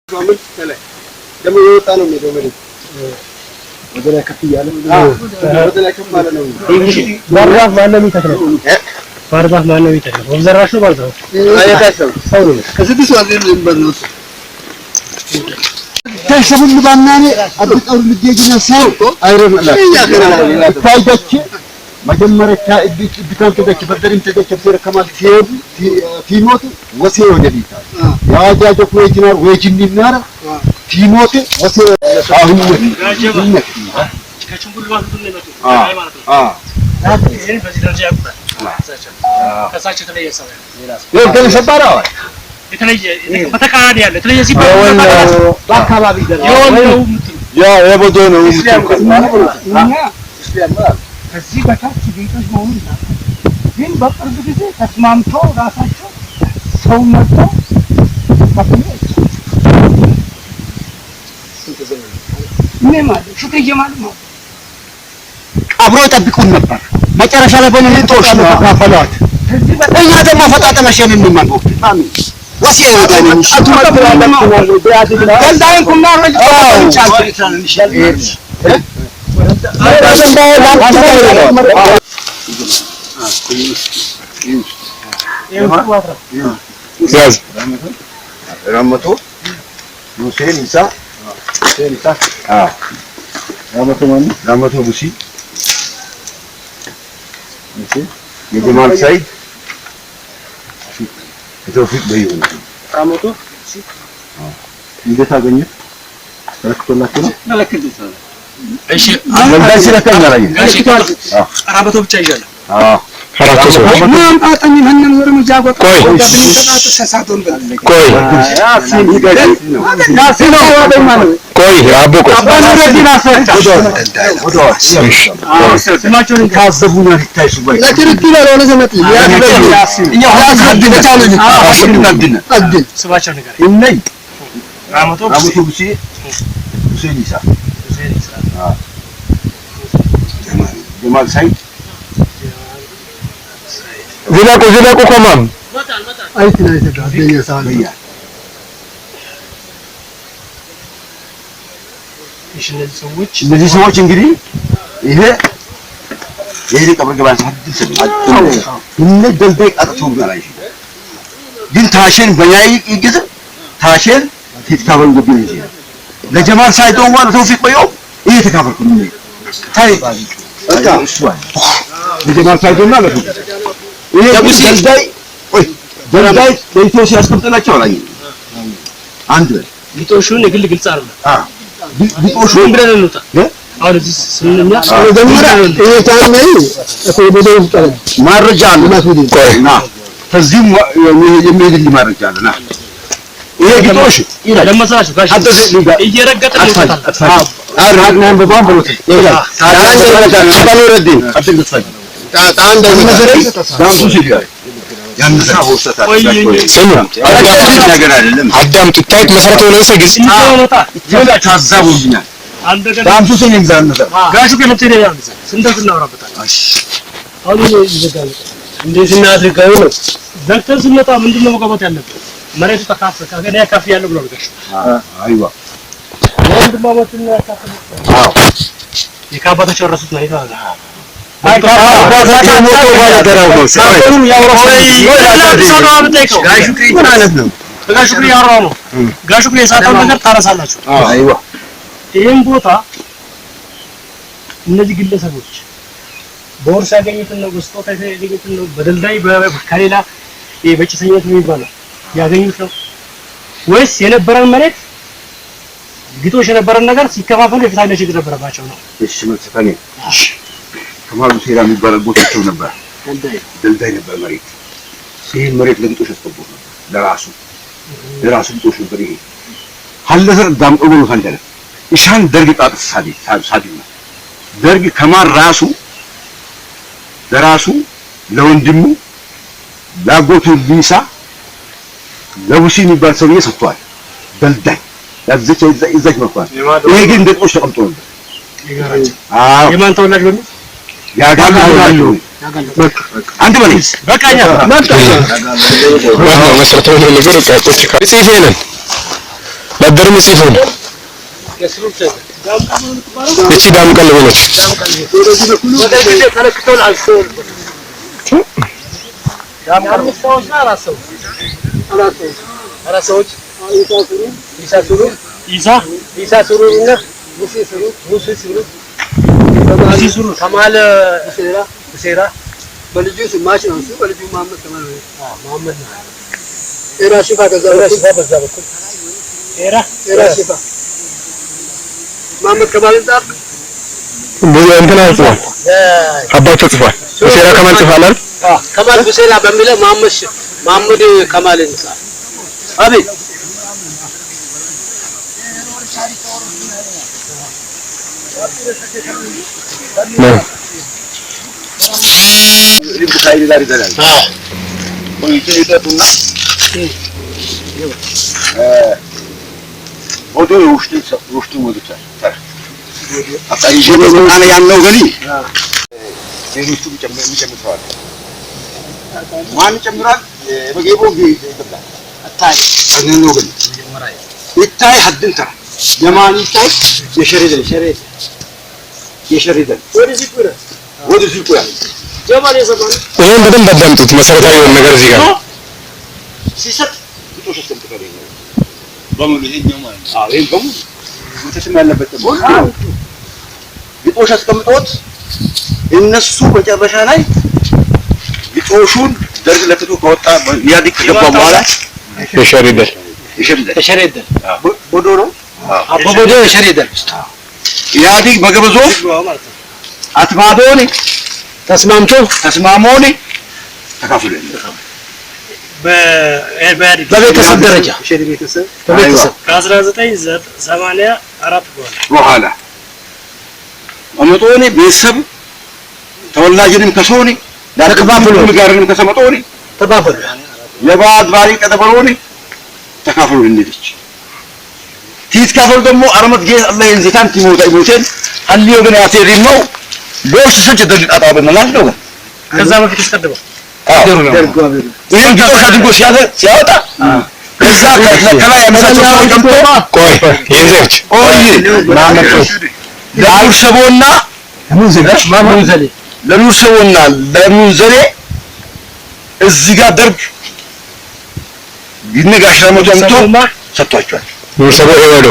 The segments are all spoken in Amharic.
ደግሞ የወጣ ነው የሚሄደው መሬት ወደ ላይ ከፍ እያለ ወደ ላይ ከፍ ማለት ነው። ባህር ማነው የሚተክለው? ባህር ዛፍ ማነው የሚተክለው? ወፍ ዘራሽ ነው ማለት ነው። ሰው ነው። ተሸሁን ባናኔ አብቀው ልደግና ሰው ታይደች መጀመሪያ ቢታን ተደች በደሪም ተደች በሰረ ከማል ሲሄዱ ቲሞት ወሴ ወደቢታ ያጃጆ ኩዌጅናር ወጅኒናር ቲሞት ወሴ አሁን ከችንጉልባት ሁሉ ነው የመጡት ማለት ነው። ይሄን በዚህ ደረጃ ያውቁታል። ከእሳቸው የተለየ ሰው የተለየ በተቃራኒ ያለ የተለየ ሲባል በአካባቢ የወንደው የምትሉ ያ የቦዶ ነው ከዚህ በታች ቤቶች መሆኑን እናውቃለን። ግን በቅርብ ጊዜ ተስማምተው ራሳቸው ሰው መጥተው ምን ማለት ሹክርዬ ማለት ነው። አብሮ ይጠብቁን ነበር። መጨረሻ ላይ በንጦሽ ነው ተካፈሏት። እኛ ደግሞ ፈጣጠመሽን እንማን ወሲ ራመቶ ሁሴን ኢሳ ሁሴን ኢሳ ራመቶ ማን ራመቶ ቡሲ የጀማል ሰይድ የተውፊቅ በይሁን ራመቶ እንዴት አገኘ? ተለክቶላችሁ ነው? እሺ አራመቶ ብቻ ይዣለሁ። ስማቸውን ንገረኝ። ራመቶ ሁሴን ኢሳ ጀማል ሰይድ ዝለቁ ዝለቁ ኮማም እሺ እነዚህ ሰዎች እነዚህ ሰዎች እንግዲህ ይሄ ይሄ ቀብር ገባ እነ ደልዳይ ቃጥቶ ጋር ግን ታሸን በያይ ይግዝ ታሸን ትካፈል ጎብኝ እንጂ ለጀማል ሳይዶ ወር ተውፊቅ በየው ይሄ ተካፈልኩ ነው ታይ በቃ እሱ ለጀማል ሳይዶና ለተውፊቅ ይሄ ደልዳይ ወይ ደልዳይ ለኢትዮ ሲያስቀምጥላቸው አላየንም። አንድ በል ግጦሹን የግል ግልጽ አይደለም። ግጦሹ ምን ብለን እንውጣ? አሁን እዚህ ስንኛ ማረጃ አለ። ና ከዚህም የሚሄድልህ ማረጃ አለ። ና ይሄ ግጦሽ ለመሰላችሁ ጋሽ እየረገጠ ይወጣል። ስሙ አዳምጡ። ታይት መሰረተ ወለሰ ግዝ ታዛቡኛል አንደገና ጋሹ ከለብቴ ነው ያንዘ ስንደርስ እናወራበታለን። አሁን ይዘጋል። እንዴት እናድርገው ነው? ዘግተን ስንወጣ ምንድነው መቀባት ያለብን? መሬቱ ተካፈለ ከገዳ ያካፍ ያለው ብሏል ጋሹ። አይዋ ወንድማማችና ያካፈለ አዎ የካባታቸው የወረሱት መሬት ማለት ነው። ጋሹ ክሪ ያወራው ነው። ጋሹ ክሪ የሳተውን ነገር ታረሳላችሁ። አይዋ ይህን ቦታ እነዚህ ግለሰቦች በውርስ ያገኙትን ነው፣ በስጦታ ያገኙትን ነው፣ በድልዳይ ከሌላ ይሄ በጭሰኝነት የሚባለው ያገኙት ነው ወይስ የነበረን መሬት ግጦሽ የነበረን ነገር ሲከፋፈሉ የፍትሃዊነት ችግር ነበረባቸው ነው? እሺ መልሰታኔ ከማሉ ሴራ የሚባል ቦታቸው ነበር። ደልዳይ ነበር መሬት። ይሄን መሬት ለግጦሽ አስገቡት ነበር ለራሱ ለራሱ ግጦሽ ነበር። ይሄ ሀለሰር ዳምጦ ነው ፈንደለ ኢሻን ደርግ ጣጥ ሳዲ ሳዲ ነው ደርግ ከማን ራሱ ለራሱ ለወንድሙ ላጎቱ ሊሳ ለቡሲ የሚባል ሰውዬ ሰጥቷል። ደልዳይ ያዘች ይዛች መጥቷል። ይሄ ግን እንደ ግጦሽ ተቀምጦ ነበር። አዎ የማን ተወላጅ በሚል ያጋሉ አንድ በላይ በቃኛ ዋናው መሰረታዊ ነገር በቃ ቁጭ ካለ ጽፌ ነን። በደርም ጽፉን እቺ ዳም ቀልብ ነች። በልጁ ስማች ነው እሱ በልጁ መሐመድ ከማል ነው። አዎ መሐመድ ነው። ኤራ ሽፋ ከዛ በዛ በኩል ኤራ ሽፋ መሐመድ ከማል ጻፍ ብዙ እንትና ጽፏል። አባቱ ጽፏል። ቡሴራ ከማል ጽፏል አይደል? አዎ ከማል ቡሴራ በሚለው መሐመድ ከማል ጻፍ። አቤት ነው ይሄን በደንብ አዳምጡት። መሰረታዊ የሆነ ነገር እዚህ ጋር ሲሰጥ ግጦሽ አስቀምጧል። ይሄ በሙሉ ይሄኛው ማለት ነው። አዎ ይሄን በሙሉ ወተትም ያለበት ግጦሽ አስቀምጦት እነሱ መጨረሻ ላይ ግጦሹን ደርግ ለክቶ ከወጣ ኢህአዴግ ከገባ በኋላ የሸሪደል የሸሪደል ቦዶ ነው። አዎ ቦዶ የሸሪደል ኢህአዴግ በገበዞ አትማዶኒ ተስማምቶ ተስማሞኒ ተካፍሎ በቤተሰብ ደረጃ በቤተሰብ ከ1984 በኋላ አመጦኒ ቤተሰብ ተወላጅንም ከሶኒ ተከፋፍሎ ጋርንም ከሰመጦኒ ተባበሉ የባድ ባሪ ከተበሮኒ ተካፍሎ እንደልች ቲስካፈል ደግሞ አርመት ጌ አላህ እንዚታን ቲሞታ ይሞቴን አልዮ ግን ያሴሪነው ሎሽ ሰጭ ደግ አጣበናል ነው ከዛ በፊት ተቀድመው ይሄን ግጦሽ አድርጎ ሲያወጣ ከዛ ከላይ ያመጣቸው ቀምጦ ቆይ ይዘች ቆይ ለኑር ሰቦና ለኑር ሰቦና ለሙንዘሌ እዚህ ጋር ደርግ ይነጋሽ ለሞቱ አምጥቶ ሰጥቷቸዋል። ኑር ሰቦ ኤወዶ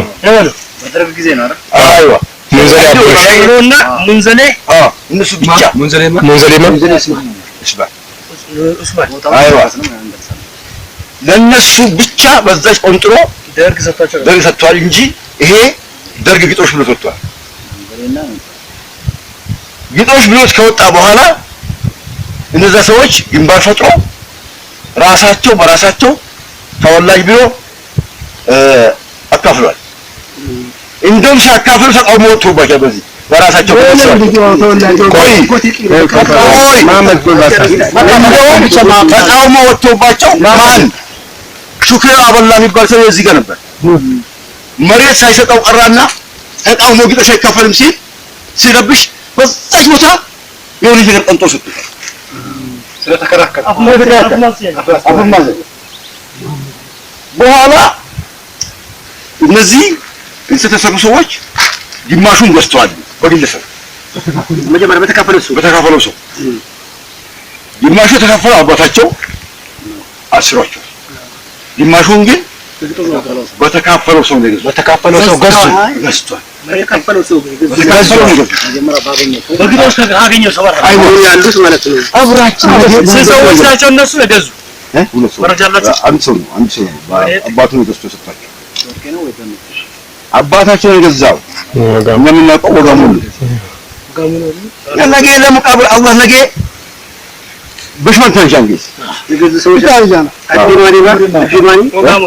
በደርግ ጊዜ ነው አይደል? አይዋ ሙንዘሌ አቦሽ እና ሙንዘሌ አዎ እነሱ ብቻ ሙንዘሌማ እስባ አይዋ ለነሱ ብቻ በዛች ቆንጥሮ ደርግ ሰጥቷቸው ደርግ ሰጥቷል እንጂ ይሄ ደርግ ግጦሽ ብሎ ሰጥቷል። ግጦሽ ብሎ ከወጣ በኋላ እነዛ ሰዎች ግንባር ፈጥሮ ራሳቸው በራሳቸው ተወላጅ ብሎ አካፍሏል። እንደውም ሲያካፍሉ ተቃውሞ ወጥቶባቸዋል። በዚህ በራሳቸው ቆይ ተቃውሞ ወጥቶባቸው ማን ሹክር አበላ የሚባል ሰው እዚህ ጋር ነበር። መሬት ሳይሰጠው ቀራና ተቃውሞ ግጦሽ አይካፈልም ሲል ሲረብሽ በዛች ቦታ የሆነ ነገር ቀንጦ ሰጥቶታል። ስለተከራከረ አፍማዘ በኋላ እነዚህ የተሰሩ ሰዎች ግማሹን ገዝተዋል በግለሰብ መጀመሪያ በተካፈለው ሰው ግማሹ የተካፈለው አባታቸው አስሯቸው፣ ግማሹን ግን በተካፈለው ሰው ነው የገዙት። በተካፈለው ሰው ገዙ ገዝቷል። በተካፈለው ሰው በተካፈለው ነው የገዙት። መጀመሪያ ባገኘው በግጦሽ ካገኘው ሰው ያሉት ማለት ነው። አብራችን ሰዎች ናቸው እነሱ የገዙ። ሁለት ሰው መረጃ አላችሁ? አንድ ሰው ነው። አንድ ሰው ነው አባቱ ነው ገዝቶ የሰጣቸው። አባታቸው የገዛው እንደምናውቀው ወጋሙ ነው። ነገ ለመቃብር አላህ ነገ በሽማን ታንጃንግስ የገዙ ሰዎች ወጋሞ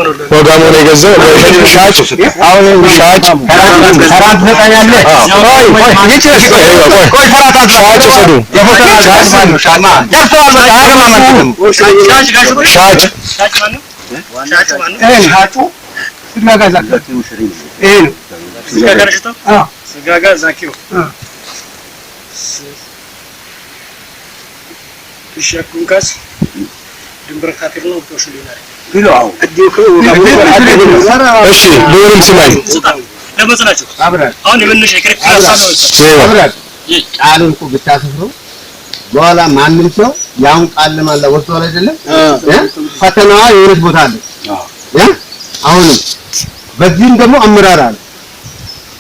ነው ወጋሞ ነው የገዛው። ሻጭ አሁን ሻጭ ፈራት ትሰጣኛለህ? ቆይ ቆይ ይችላል። ቆይ ቆይ ሻጭ ውሰዱ። ሻጭ ሻጭ ማነው? ሻጭ ማነው? ሻጩ ይሄ ነው። ስጋ ጋር ሽጠው ስጋ ጋር ዛኪው እሺ አኩንካስ ድንበር ካፊር ነው ጦሽ ሊናሪ እሺ ቢሆንም ስማኝ ለመጽናችሁ አሁን የመነሻ የክርክር ሀሳብ ነው። አብራር ቃሉን እኮ ብታሰፍሩ በኋላ ማንም ሰው ያሁን ቃል ለማላ ወጥቷል አይደለም ፈተናዋ የሆነች ቦታ አለ። አሁንም በዚህም ደግሞ አመራር አለ።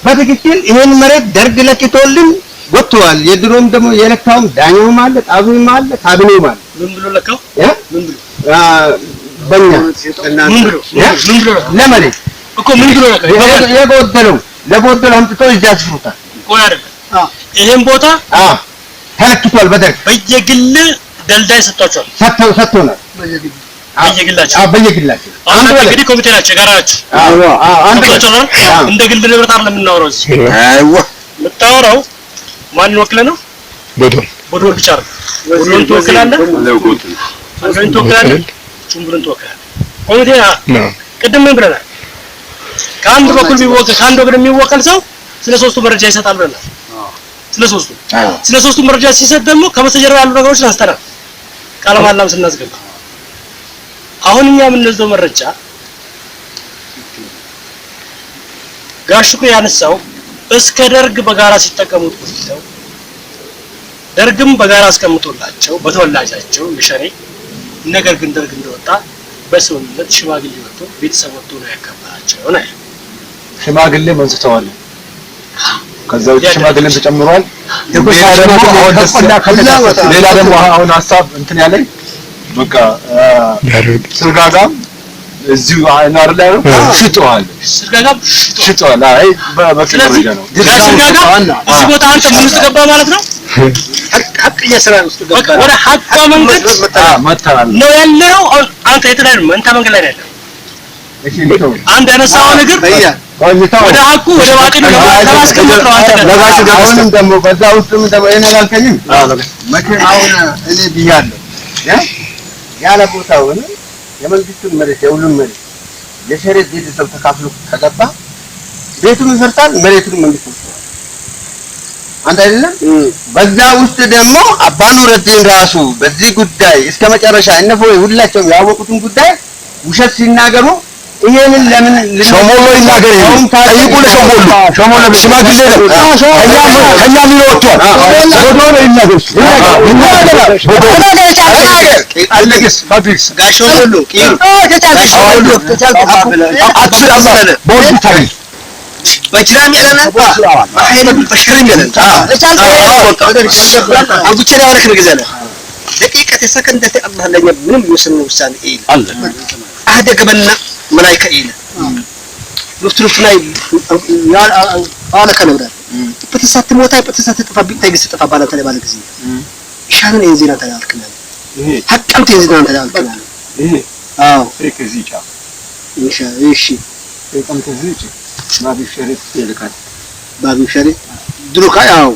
በትክክል ይሄን መሬት ደርግ ለክቶልን ወጥቷል። የድሮም ደግሞ የለካውም ዳኛውም አለ፣ ጣቢውም አለ፣ ካቢኔውም አለ። ምን ብሎ ለካው? ምን ብሎ በእኛ ምን ብሎ ምን ብሎ ለመሬት እኮ ምን ብሎ ለካው? የጎደለው ለጎደለው አምጥቶ እዚያ አስፍሮታል። ቆይ አይደለም ይሄን ቦታ ተለክቷል። በደርግ በየግል ደልዳይ ሰጥቷቸዋል። ሰጥቶናል። በየግላቸው በየግላቸው አንድ እንግዲህ ኮሚቴ ናቸው የጋራ ናቸው። አንድ እንደ ግል ንብረት አይደለም የምናወራው እዚህ። አይዋ የምታወራው ማንን ወክለህ ነው? ቦዶን ቦዶን ብቻ አይደለም። ቦዶን ትወክላለህ፣ አንዱን ትወክላለህ፣ ቹምቡርን ትወክላለህ። ኮሚቴ ቅድም ምን ብለናል? ከአንድ በኩል ቢወከል ከአንድ ወገን የሚወከል ሰው ስለ ሶስቱ መረጃ ይሰጣል ብለናል። ስለ ሶስቱ መረጃ ሲሰጥ ደግሞ ከበስተጀርባ ያሉ ነገሮችን አንስተናል። ቃለ መሃላም ስናስገባ አሁን እኛ የምንወስደው መረጃ ጋሽኩ ያነሳው እስከ ደርግ በጋራ ሲጠቀሙት ቆይተው ደርግም በጋራ አስቀምጦላቸው በተወላጃቸው የሸሬ ነገር ግን ደርግ እንደወጣ በስምምነት ሽማግሌ ወጥቶ ቤተሰብ ወጥቶ ነው ያከበራቸው ነው። ሽማግሌ መንስተዋል። ከዛ ውጭ ሽማግሌም ተጨምሯል። ሌላ ደግሞ አሁን ሀሳብ እንትን ያለኝ በቃ ስርጋጋም እዚሁ አይናር ላይ ነው ሽጠዋል። ስርጋጋም ሽጠዋል። አይ በመረጃ ነው። ስርጋጋም እዚህ ቦታ አንተ ምን ውስጥ ገባ ማለት ነው? ሀቅ እየሰራ ውስጥ ገባ። ወደ ሀቅ መንገድ መተናል ነው ያለው። አንተ የተለያዩ መንታ መንገድ ላይ ነው ያለው። አንድ ያነሳው ነገር ወደ ሀቁ ወደ ባጢሉ ለማስቀመጥ ነው። አንተ አሁንም ደግሞ በዛ ውስጥም ደግሞ ይሄን አላልከኝም? መቼም አሁን እኔ ብያለሁ ያለ ቦታውን የመንግስቱን መሬት የሁሉም መሬት የሸሬት ቤተሰብ ተካፍሎ ከገባ ቤቱን ይፈርሳል፣ መሬቱን መንግስት ይወስዳል። አንድ አይደለም። በዛ ውስጥ ደግሞ አባ ኑረዲን ራሱ በዚህ ጉዳይ እስከ መጨረሻ እነፎ ሁላቸውም ያወቁትን ጉዳይ ውሸት ሲናገሩ ይሄንን ለምን ሾሞሎ ይናገር? ይሄን ጠይቁ። ለሾሞሎ ሾሞሎ ሽማግሌ ነው። ከኛ ሚሎ ወጥቷል። ቦዶ ነው ይናገር ይናገር ቦዶ አለግስ ባቢክስ ጋሾሞሎ ቂሩ ጋሾሞሎ አትፍራ ቦዶ ታሪ በጅራም ያለና ባሄነ በሽርም ያለና አጉቸራ ወረክ ንግዘለ ደቂቃ ሰከንደት አላህ ለኛ ምንም ይወስነው ውሳኔ ይል አለ አህደ ገበና መላእክተ ይል ሉፍትሩፍናይ አለ ከነብራ በተሳት ሞታ በተሳት ጥፋ ቢታይ ግስ ጥፋ ባላ ተለ ባለ ጊዜ ሻንን የዜና ተላልከና ሐቀምት የዜና ተላልከና ይሄ አዎ ከዚህ ጫ እሺ እሺ የቀምት እዚህ ባቢ ሸሪፍ ይልካል። ባቢ ሸሪፍ ድሩካ ያው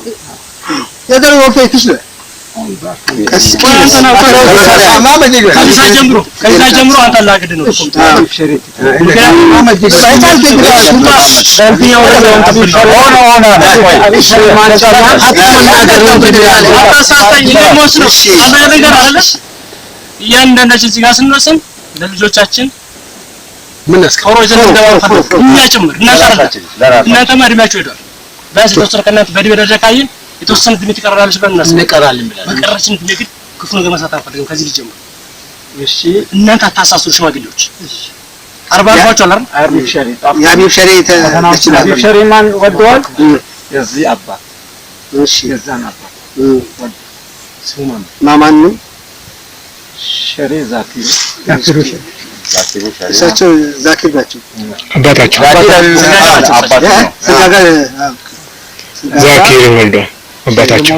የደረ ወቅት ይችላል ከዛ ጀምሮ አንተ ላግድ ነው እያንዳንዳችን እዚህ ጋር ስንወስን ለልጆቻችን ምን እኛ ጭምር እናንተማ እድሜያችሁ ሄዷል። ቢያንስ የተወሰነ ከእናንተ በእድሜ ደረጃ ካየን የተወሰነ እድሜ ትቀራለች ብለን እናስብ እንቀራለን ብለን በቀረችን እድሜ ግን ክፉ ነገር መስራት አንፈልግም። ከዚህ ልጅ ጀምሮ እሺ፣ እናንተ አታሳስሩ ሽማግሌዎች። 40 አልፏችኋል አይደል? አቢብ ሸሪ የአቢብ ሸሪ ተችላል። አቢብ ሸሪ ማን ወደዋል? የዚህ አባት እሺ፣ የዛን አባት ስሙ ማን? ማማን ነው? ሸሪ ዛኪር እሳቸው ዛኪር ናቸው አባታቸው። ዛኪር ወልዷል አባታቸው።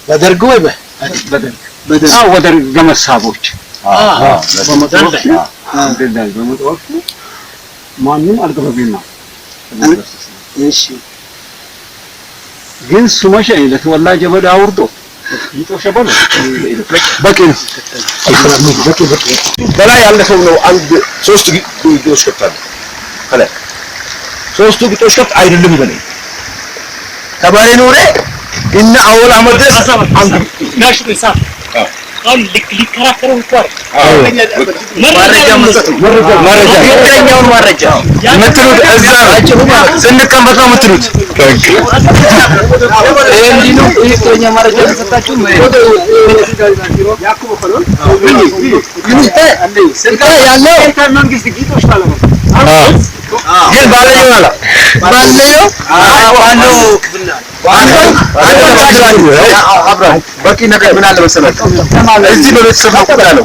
በደርግ ወይ በደርግ በደርግ ገመሳቦች በመጥወቅቱ ማንም አልገበቢና እሺ ግን ሱመሸ ለተወላጀ በል አውርዶ ይጦሸ በል በቂ ነው። በቂ በቂ በላይ ያለ ሰው ነው። አንድ ሶስት ግጦሽ ከብታለ ከላይ ሶስቱ ግጦሽ ከብት አይደለም ይበለኝ። ከባሌ ኖሬ እና አወል አመት ድረስ ጋሽ ኢንሳፍ አሁን ሊከራከሩ እኮ መረጃ መስጠት ነው። መረጃ ትክክለኛውን መረጃ የምትሉት እዛ ነው ስንቀመጥ ነው የምትሉት። እንዲህ ነው ትክክለኛ መረጃ ተሰጣችሁ። መንግስት ጊጦሽ ማለት ነው። ግን ባለየው አላ ባለየው በቂ ነገር ምን አለ መሰላችሁ፣ እዚህ በቤተሰብ ነው ቁጥር ያለው፣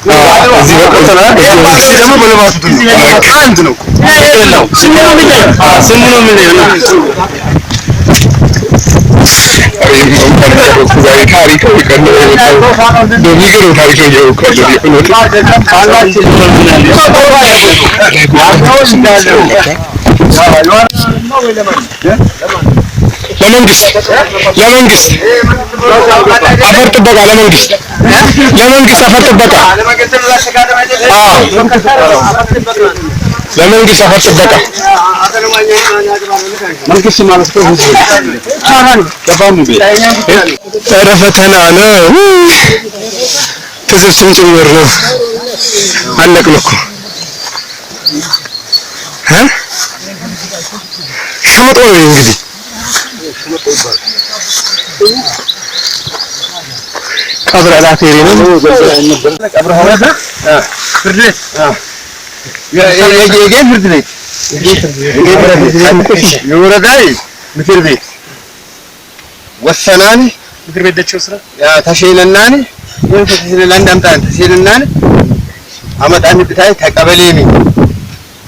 እዚህ ደግሞ በልማቱ አንድ ነው። ስሙ ነው የሚለየው፣ ስሙ ነው የሚለየው። ታሪካዊ ቀን ነው የወጣው። የሚገርም ታሪክ ነው የወጣው። ለመንግስት ለመንግስት አፈር ጥበቃ ለመንግስት ለመንግስት አፈር ጥበቃ አዎ ለመንግስት አፈር ጥበቃ መንግስት ማለት ነው ህዝብ ኧረ ፈተና ነው። ትዝብትም ጭምር ነው። አለቅን እኮ እ ሸመጦ ነው እንግዲህ ቀብር አላቴሪ ነው። ፍርድ ቤት የጌ ፍርድ ቤት የወረዳይ ምክር ቤት ወሰናኒ ምክር ቤት ደቸው ስራ ያ ተሸይለናኒ ወይ ተሸይለናኒ አምጣን ተሸይለናኒ አመጣን ብታይ ተቀበሌኒ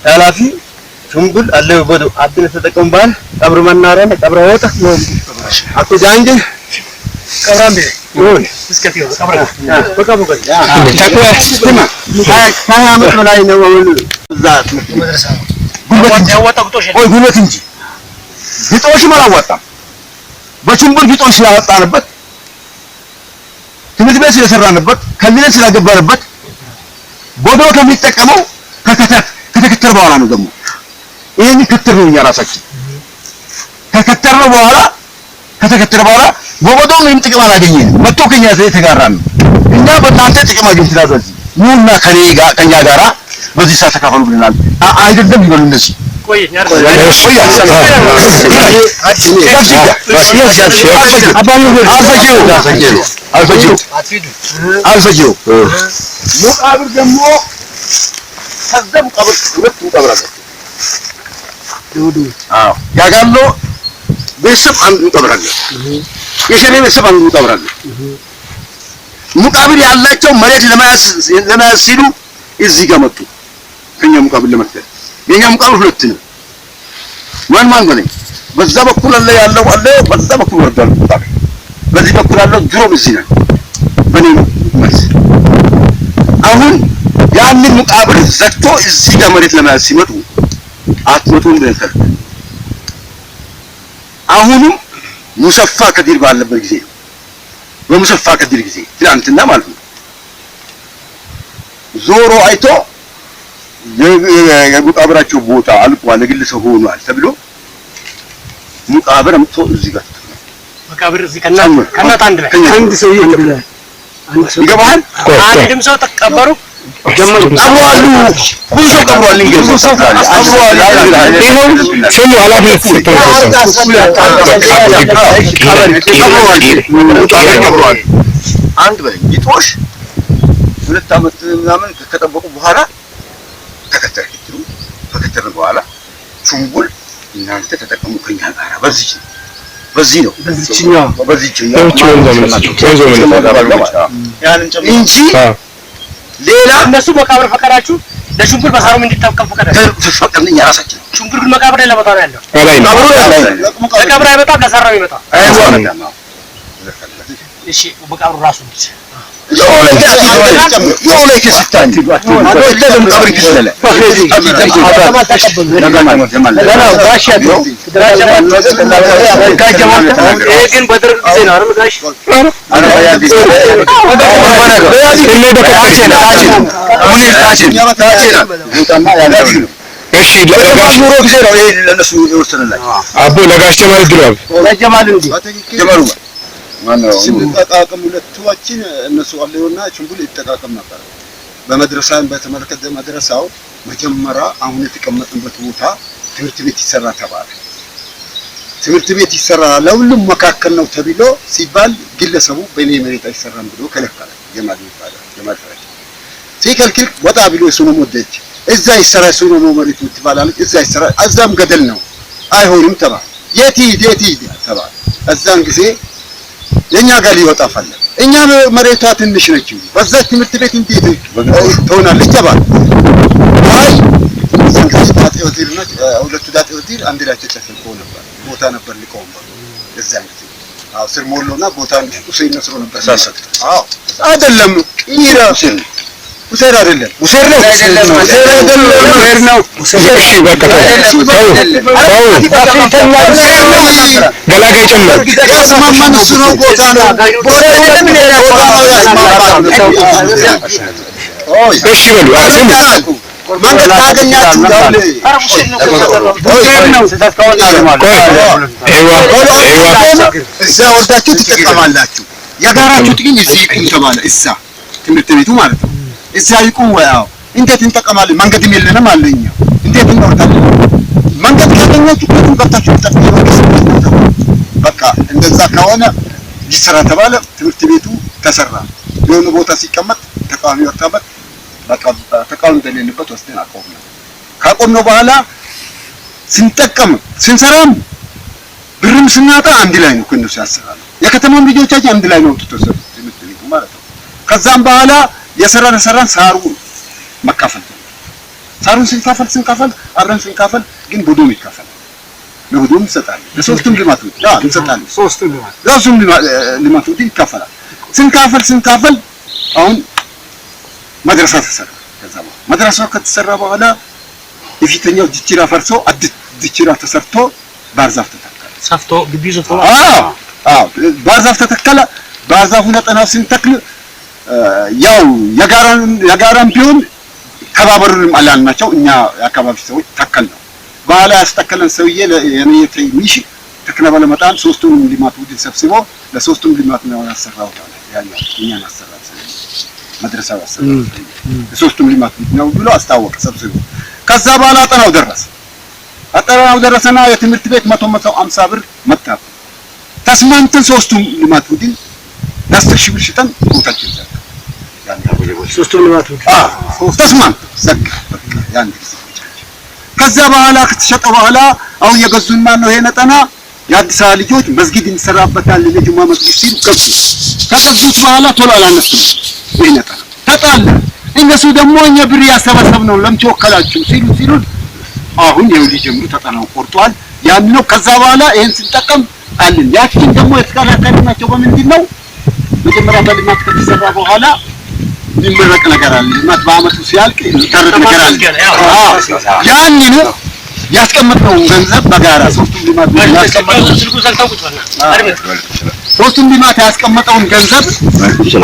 ኃላፊ ሹምጉል አለ ወዶ አድነ ተጠቀም ባል ቀብር መናሪያ ቀብር ወጣ አቶ ጃንጅ ቀብራም ቤት ወይ እስከፊው ቀብራ በቃ በቃ ተቆያ ስማ 20 ዓመት በላይ ነው እዛ ጉልበት ያወጣው ግጦሽ ቆይ ጉልበት እንጂ ግጦሽም አላዋጣም። በችንቡር ግጦሽ ስላወጣንበት ትምህርት ቤት ስለሰራንበት ከልለን ስላገባንበት ቦዶ ከሚጠቀመው ከተከተር በኋላ ነው። ደግሞ ይሄን ከተር ነው እኛ ራሳችን ከተከተርነው በኋላ ከተከተረ በኋላ በቦዶ ምንም ጥቅም አላገኘንም። መጥቶ ከኛ የተጋራን ነው። እኛ በእናንተ ጥቅም አግኝተናል። በዚህ ኑና ከኔ ጋር ከኛ ጋራ በዚህ ሰዓት ተካፈሉ ብለናል። አይደለም ይበሉ እነዚህ ቆይ አልፈጂው ሙቃብር ደግሞ ከዛ ሙቃብር ሁለት ሙቃብር አላቸው። አዎ ያጋሎ ቤተሰብ አንድ ሙቃብር አለ፣ የሸኔ ቤተሰብ አንድ ሙቃብር አለ። ሙቃብር ያላቸው መሬት ለመያዝ ሲሉ እዚህ ጋር መጡ። ከኛ ሙቃብር ለመትከል የኛ ሙቃብር ሁለት ነው። ማን ማን ነው? በዛ በኩል አለ ያለው አለ፣ በዛ በኩል ወርዷል ሙቃብር፣ በዚህ በኩል አለው ድሮም እዚህ ነው። በኔ መልስ አሁን ያንን ሙቃብር ዘግቶ እዚህ ጋር መሬት ለመያዝ ሲመጡ አትመጡም ብለን ከልክለን፣ አሁንም ሙሰፋ ከዲር ባለበት ጊዜ ነው። በሙሰፋ ከዲር ጊዜ ትናንትና ማለት ነው። ዞሮ አይቶ የሙቃብራቸው ቦታ አልቋል፣ ለግለሰብ ሆኗል ተብሎ ሙቃብር አምጥቶ እዚህ ጋር መቃብር እዚህ ከእናት አንድ ላይ አንድ ሰው ይገባል። አንድም ሰው ተቀበሩ ጀመሩ ቀብረዋል። ብዙ ሰው ቀብረዋል። ብዙ ሰው ቀብረዋል። ይኸው ስሙ ኃላፊነት ቀብረዋል። አንድ በለኝ ግጦሽ 2 ዓመት ምናምን ከጠበቁ በኋላ ተከተል ከተከተልን በኋላ ቹምቡል እናንተ ተጠቀሙ ከኛ ጋር በዚህ በዚህ ነው በዚህኛው በዚህኛው እንጂ ሌላ እነሱ መቃብር ፈቀዳችሁ ለሽንኩር በሳሩም እንዲጠቀም ፈቀዳችሁ። ፈቀድን እኛ ራሳችን። ሽንኩር ግን መቃብር ላይ ለቦታ ነው ያለው። ላይ ነው መቃብር አይመጣም፣ ለሳራው ይመጣል። እሺ መቃብሩ ራሱ እንዴት ግን በደርግ ጊዜ ነው አይደል ጋሽ? እሺ ለጋሽ ኑሮ ጊዜ ነው ይሄ ለነሱ የወሰነላቸው አቦ ለጋሽ ጀማል ድሮብ ለጀማል እንዴ ጀማሉ ማነው ስንጠቃቀም ሁለቱዋችን እነሱ አለውና ችንቡል ይጠቃቀም ነበር። በመድረሳን በተመለከተ መድረሳው መጀመሪያ አሁን የተቀመጥንበት ቦታ ትምህርት ቤት ይሰራ ተባለ። ትምህርት ቤት ይሰራ ለሁሉም መካከል ነው ተብሎ ሲባል ግለሰቡ በእኔ መሬት አይሰራም ብሎ ከለከለ። ጀማል ይባላል ጀማል ፈረጅ ሲከልክል ወጣ ብሎ እሱ ነው ወደች እዛ ይሰራ እሱ ነው መሬት ትባላለች። እዛ ይሰራ እዛም ገደል ነው አይሆንም ተባለ። የት ይሂድ የት ይሂድ ተባለ። እዛን ጊዜ የኛ ጋር ሊወጣ ፈለገ። እኛ መሬቷ ትንሽ ነች፣ በዛ ትምህርት ቤት እንዴት ትሆናለች ተባለ። አይ እዛን ጊዜ ዳጤ ወዚርና ሁለቱ ዳጤ ወዚር አንድ ላይ ተጨፍልቆ ነበር። ቦታ ነበር ሊቀመንበሩ እዛን ጊዜ አዎ ስር ሞሎና ቦታ ሁሴን ነስሮ ነበር። አዎ አይደለም ኢራ ሁሴን አይደለም ሁሴን ነው ሁሴን አይደለም ሁሴን ነው። እሺ በቃ ተው ገላጋይ ጨምር ያስማማን እሱ ነው። ቦታ ነው ቦታ ነው ያስማማን። እሺ በሉ ስሙ መንገድ ታገኛችሁ እዛ ወርዳችሁ ትጠቀማላችሁ። የጋራችሁ ጥቅም እዚህ ይቁም ተባለ። እዛ ትምህርት ቤቱ ማለት ነው። እዛ ይቁም ወይ? አዎ። እንዴት እንጠቀማለን? መንገድም የለንም አለ። እኛ እንዴት እንወርዳለን? መንገድ ካገኛችሁ ከቱም ገብታችሁ ትጠቀማላችሁ። በቃ እንደዛ ከሆነ ይሰራ ተባለ። ትምህርት ቤቱ ተሰራ። የሆነ ቦታ ሲቀመጥ ተቃዋሚ ወጣበት። በቃ ተቃዋሚ በሌለበት ወስደን አቆምነው። ካቆምነው በኋላ ስንጠቀም ስንሰራም ብርም ስናጣ አንድ ላይ ነው ከእነሱ ያሰራል። የከተማም ልጆቻችን አንድ ላይ ነው ወጥተው ሰሩት ትምህርት ቤቱ ማለት ነው። ከዛም በኋላ የሰራን ሰራን ሳሩ መካፈል ሳሩን ስንካፈል አብረን ስንካፈል ግን ቡድኑ ይካፈላል። ለቡድኑ እንሰጣለን። ለሶስቱም ልማት ነው እንሰጣለን። ሶስቱም ልማት ለሶስቱም ልማት ይካፈላል። ስንካፈል አሁን መድረሳ ተሰራ። ከዛ በኋላ መድረሳው ከተሰራ በኋላ የፊተኛው ጅችራ ፈርሶ አዲስ ጅችራ ተሰርቶ ባህር ዛፍ ተተከለ። ሰፍቶ ግቢው ሰፍቶ አዎ አዎ ባህር ዛፍ ተተከለ። ባህር ዛፉን አጠናው ስንተክል ያው የጋራም ቢሆን ተባበሩንም አላልናቸው። እኛ የአካባቢ ሰዎች ተከል ነው። በኋላ ያስተከለን ሰውዬ የኔ ሚሽ ተክለ ባለመጣን ሶስቱንም ልማት ቡድን ሰብስቦ ለሶስቱም ልማት ነው ያሰራው አለ። ያኛው እኛን አሰራ መድረሳው ያሰራ ለሶስቱም ልማት ቡድን ነው ብሎ አስታወቀ ሰብስቦ። ከዛ በኋላ አጠናው ደረሰ። አጠናው ደረሰና የትምህርት ቤት 150 ብር መጣ። ተስማምተን ሶስቱም ልማት ቡድን 10 ሺህ ብር ሽጠን ቦታችን ዘጋ። ሶስቱም ልማት ቡድን አዎ ተስማምተን ዘጋ። በቃ ያን ጊዜ ከዛ በኋላ ከተሸጠ በኋላ አሁን የገዙን ማን ነው? ይሄ ነጠና የአዲስ አበባ ልጆች መስጊድ እንሰራበታለን ለጁማ መስጊድ ሲሉ ገዙ። ከገዙት በኋላ ቶሎ አላነሱም። ይሄ ነጠና ተጣላ። እነሱ ደግሞ እኛ ብር ያሰባሰብነው ለምን ተወከላችሁ ሲሉ አሁን ይኸው ሊጀምሩ ተጠናው ቆርጧል። ያን ነው። ከዛ በኋላ ይሄን ስንጠቀም አለን። ያችን ደግሞ የተከራከርናቸው በምንድን ነው? መጀመሪያ በልማት ከተሰራ በኋላ የሚመረቅ ነገር አለ። ልማት በአመቱ ሲያልቅ የሚታረቅ ነገር አለ። ያንን ያስቀመጥነውን ገንዘብ በጋራ ሶስቱም ልማት ሶስቱም ልማት ያስቀመጠውን ገንዘብ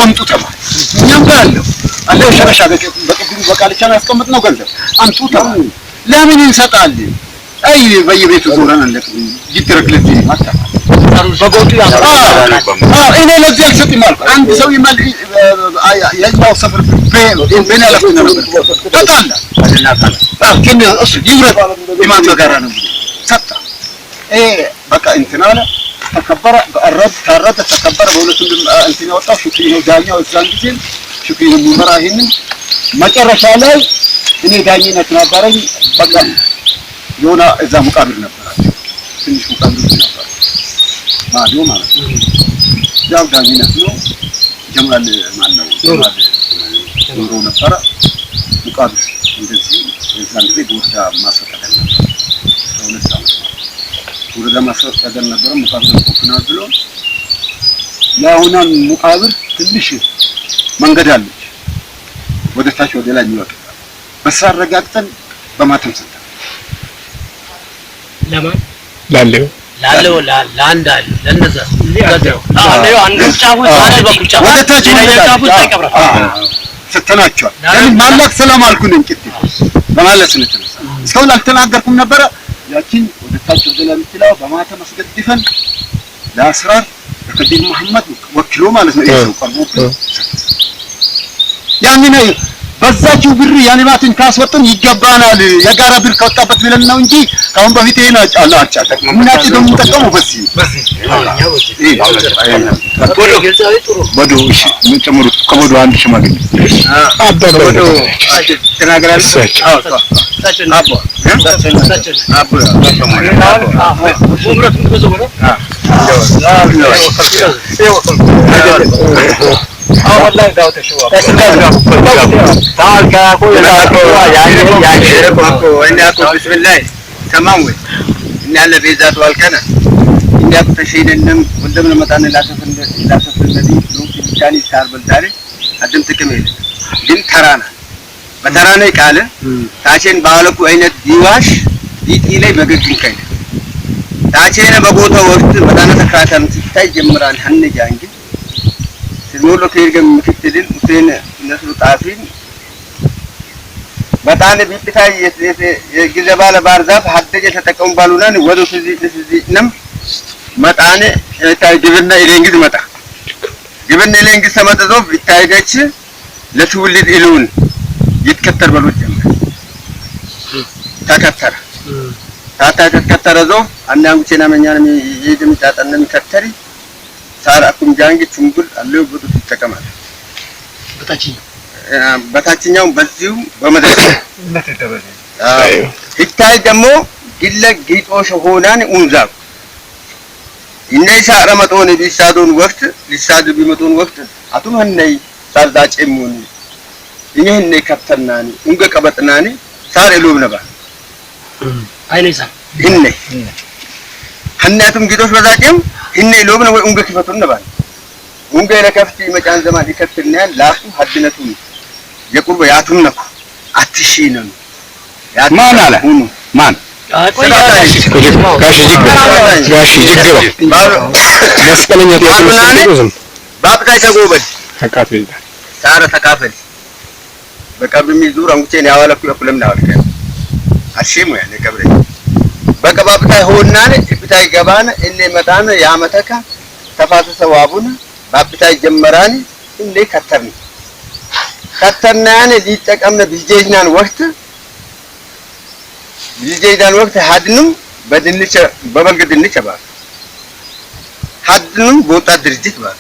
አምጡ ተባለ። እኛም ጋር አለው አለ ሸረሻ በቅድሙ በቃልቻ ያስቀመጥነው ገንዘብ አምጡ ተባለ። ለምን እንሰጣለን? አይ በየቤቱ ዞረን አለቅም ይደረግ ለዚህ ልማት ተባለ። በጎጡ ያመጣል። አዎ እኔ ለዚህ አልሰጥም አልኩ። አንድ ሰው ይመል የኛው ሰፈር በኔ አለፍኩ ነበር። ተጣላ። አዎ ግን እሱ ይውረድ ልማት በጋራ ነው ብሎ ሰጣ። በቃ እንትን አለ ተከበረ፣ በአረብ ታረደ፣ ተከበረ። በሁለቱም እንትን ያወጣው ሽክሪ ነው ዳኛው። እዛን ጊዜ ሽክሪ ነው የሚመራ ይሄንን። መጨረሻ ላይ እኔ ዳኝነት ነበረኝ። በቃ የሆነ እዛ ሙቃብር ነበራቸው፣ ትንሽ ሙቃብር ነበር ማዶ ማለት ነው። ያው ዳኝነት ነው። ጀማል ማነው ጀማል ኑሮ ነበረ። ሙቃብር እንደዚህ የዛን ጊዜ በወረዳ ማስፈቀድ ነበር። 2 ዓመት ነው ወረዳ ማስፈቀድ ነበረ። ሙቃብር ቆፍናል ብሎ ያሁናን ሙቃብር ትንሽ መንገድ አለች ወደ ታች ወደ ላይ የሚወጣ በሳ አረጋግጠን በማተም ሰጠን። ለማን ላለው ላለው ለአንድ አለ ለነዛ ላለው አንዱ ጫፉ አንዱ በኩል ጫፉ ወደ ታች ሌላኛው ጫፉ ይቀብራል። ሰጥተናቸዋል። ለምን ማላክ ሰላም አልኩን እንቅት በማለት ነው የተነሳ እስካሁን አልተናገርኩም ነበረ። ያችን ወደ ታች ወደ ላይ የምትለው በማተ መስገድፈን ለአስራር ለከዲር መሐመድ ወክሎ ማለት ነው። ይሄ ሰው ቀርቦብን ያንን በዛችው ብር ያንማትን ካስወጡን ይገባናል የጋራ ብር ከወጣበት ብለን ነው እንጂ ካሁን በፊት ይሄን አጫ ምናጭ ደግሞ ተጠቀሙ በዚህ በዶ እሺ ምን ጨምሩት ከበዶ አንድ ሽማግሌ አባ ተናግራለሁ። አዎ አባ አባ ሲሞሎ ከይርገም ምክትልን ሁሴን ነስሩ ጣፊን በጣም ቢታይ የጊዜ ባለ ባርዛፍ ሀደጀ ተጠቀሙ ባሉናን ወደ ስለዚህ መጣነ ታይ ግብርና ኢለንግዝ መጣ ግብርና ኢለንግዝ ተመጥዞ ቢታይገች ለትውልድ ኢሉን ይትከተር በሎት ጀመር ተከተረ ታታ ተከተረ ዞ አናንጉቼና መኛን ይድም ጣጣን ከተሪ ሳራኩም ጃንግ ቹምቡል አለው ብዱ ተቀማል በታችኛው በዚሁ በመድረክ ይታይ ደግሞ ግለ ጊጦሽ ሆናን ኡንዛብ እነይሳ ረመጦን ቢሳዶን ወቅት ሊሳዱ ቢመጡን ወቅት አቱም ሀነይ ሳርዳጨሙን እኔ ከተናኒ እንገ ቀበጥናኒ ሳር ኤሎብ ነባ አይነይሳ እኔ ሀናቱም ጊጦሽ በዛጨም እኔ ሎብ ነው እንገ ክፈቱን ነባ እንገ ለከፍቲ መጫን ዘማን ይከፍትና ላሱ ሀድነቱ የቁርበ ያቱም ነኩ አትሺ ነው ማን አለ ማን ጋሽ ጋሽ ጅግሮ መስቀለኛ ጥያቄ ነው። ባብቃይ ተጎበል ተካፈል ሳረ ተካፈል በቀብር ሚዙር አንጉቼን ያዋለኩ ያኩለም ናወልከ አሺሙ ያኔ ቀብሬ በቀባብታይ ሆናን እብታይ ገባን እኔ መጣን ያመተካ ተፋሰሰ ዋቡን ባብታይ ጀመራን እኔ ከተርን ከተርናን ሊጠቀምነ ቢጀጅናን ወቅት ቢጀጅናን ወቅት ሀድንም በድንቸ በበልግ ድንቸ ባል ሀድንም ቦጣ ድርጅት ባል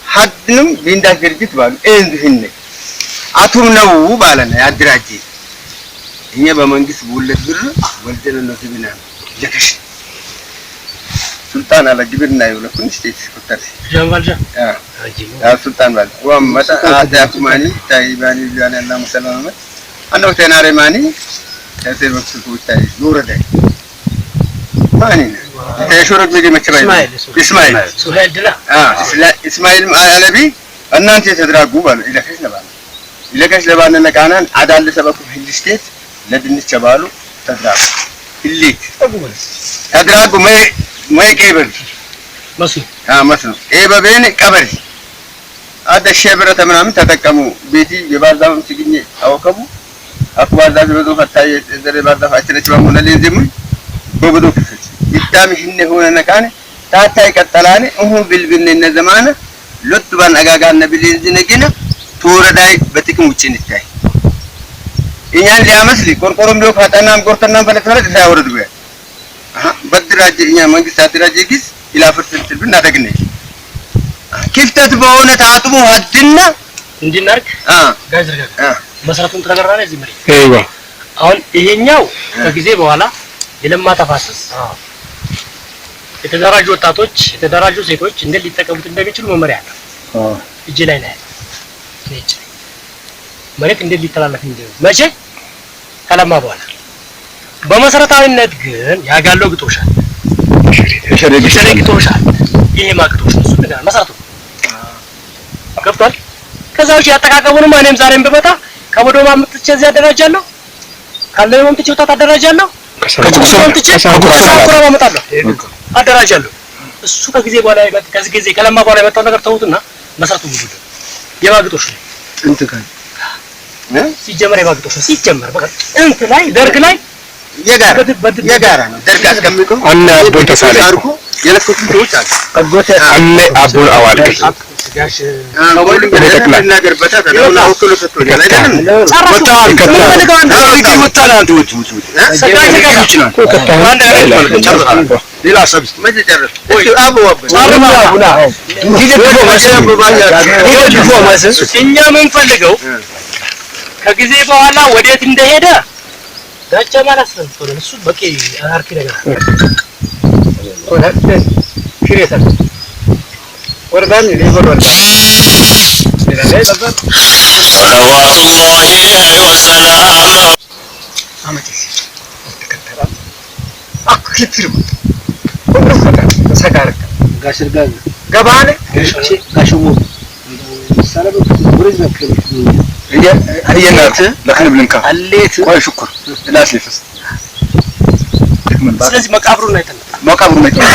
ሀድንም ቢንዳ ድርጅት ባል እንዝህነ አቱም ነው ባለና ያድራጂ እኛ በመንግስት በሁለት ብር ወልደን ነው ዝብና ለከሽ ሱልጣን አለ ግብርና ይወለኩን ስቴት ኮተር ጃንባልጃ ያ ሱልጣን ባል ወም መጣ አዳኩማኒ ታይባኒ ቢያን አላ ሙሰላመ አንዶ ተናሬ ማኒ ተሰር ወክሱ ታይ ዙረደ ማኒ ተሽሩት ሚዲ መቸባይ እስማኤል ሱሄል ድላ እስማኤል አለቢ እናንተ ተድራጉ ባሉ ኢለከሽ ለባሉ ኢለከሽ ለባነ ነቃናን አዳል ሰበኩ ህል ስቴት ለድንች ባሉ ተድራጉ ህሊት ተድራጉ ማይ ቀይበል መስሉ መስሉ ኤበበን ቀበል አደ ሸብረተ ምናምን ተጠቀሙ ቤቲ የባርዛም ሲግኝ አወከቡ አኩባርዛም በዞ ፈታይ ዘረ ባርዛፍ አችነች ባሙነ ለዚም በበዶ ክፍል ይዳም ህነ ሆነ ነቃነ ታታይ ቀጠላነ እሁ ቢልብን እነ ዘማነ ሎጥባን አጋጋነ ቢልዝነ ግነ ተወረዳይ በጥቅም ውጭ እንታይ እኛን ሊያመስል ቆርቆሮም ቢው ፈጣናም ጎርተናም ፈለተለ ሳይወርድ ቢያ በድራጅ እኛ መንግስት አድራጅ ግዝ ይላፍርት ትልብና ደግነ ክፍተት በሆነ ታጥቦ ሀድና እንዲናርክ ጋይዝ መሰረቱን ተነገራለ እዚህ መሬት አይዋ አሁን ይሄኛው ከጊዜ በኋላ የለማ ተፋሰስ የተደራጁ ወጣቶች የተደራጁ ሴቶች እንዴት ሊጠቀሙት እንደሚችሉ መመሪያ አለ። እጄ ላይ ነው እጄ መሬት እንዴት ሊተላለፍ እንደሚችል መቼ ከለማ በኋላ በመሰረታዊነት ግን ያጋለው ግጦሻል የሸሬ ግጦሻል ይሄ ማግጦሽ ነው። እሱ ነገር መሰረቱ ገብቷል። ከዛ ውጪ ያጠቃቀሙንማ እኔም ዛሬም በመጣ ከቦዶማ አምጥቼ እዚህ አደራጃለሁ፣ ካለው አምጥቼ ወጣት አደራጃለሁ፣ ከሳኩራ አመጣለሁ አደራጃለሁ። እሱ ከጊዜ በኋላ ከዚህ ጊዜ ከለማ በኋላ የመጣው ነገር ተውትና መሰረቱ ብዙ የማግጦሽ ነው። ጥንት ካለ ሲጀመር የባግጦሽ ሲጀመር በቃ ጥንት ላይ ደርግ ላይ የጋራ ነው። ደርግ አስቀምጦ አነ አቦን ተሳለ አድርጎ የለኩት ሰዎች አሉ። አነ አቦን አዋልክ እኛ የምንፈልገው ከጊዜ በኋላ ወዴት እንደሄደ ዳቻ ማለት ነው። እሱ በቂ አርኪ ነገር ወርዳን ሊበል ወርዳን صلوات الله وسلامه አመት ተከተላ አክክትሩ ወርፈታ ተሰጋርካ ጋሽርጋ ገባለ ጋሽሙ ሰለብ ወርዝ ነክል هي لكن بلنكا አሌት ቆይ ሽኩር ላስ ሊፍስ ስለዚህ መቃብሩን አይተን መቃብሩን አይተን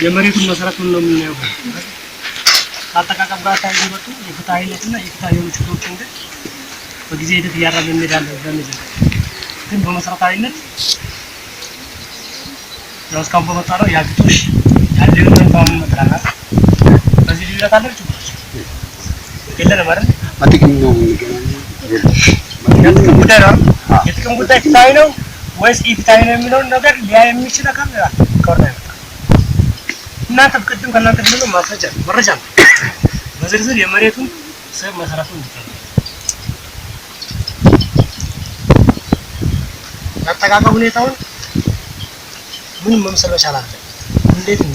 የመሬቱን መሰረቱን ነው የምናየው። አጠቃቀም ጋር ተያይዞ የመጡ የፍትሃዊነትና የፍትሃዊ የሆኑ ችግሮችን ግን በጊዜ ሂደት እያረምን እንሄዳለን። በሚል ግን በመሰረታዊነት ያው እስካሁን በመጣ ነው ያግጦሽ ያለውን ታም መጥራና በዚህ ልዩነት አለ ችግሮች የለንም አይደል? በጥቅም ነው የሚገናኘው። የጥቅም ጉዳይ ነው። የጥቅም ጉዳይ ፍትሃዊ ነው ወይስ ኢፍትሃዊ ነው የሚለውን ነገር ሊያይ የሚችል አካል ከወርዳ ይመጣል። እናንተ ቅድም ከእናንተ ብሎ ማስረጃ መረጃ ነው። በዝርዝር የመሬቱን ስር መሰረቱን እንዲታይ አጠቃቀም ሁኔታውን ምን መምሰል መቻል አለበት፣ እንዴት ነው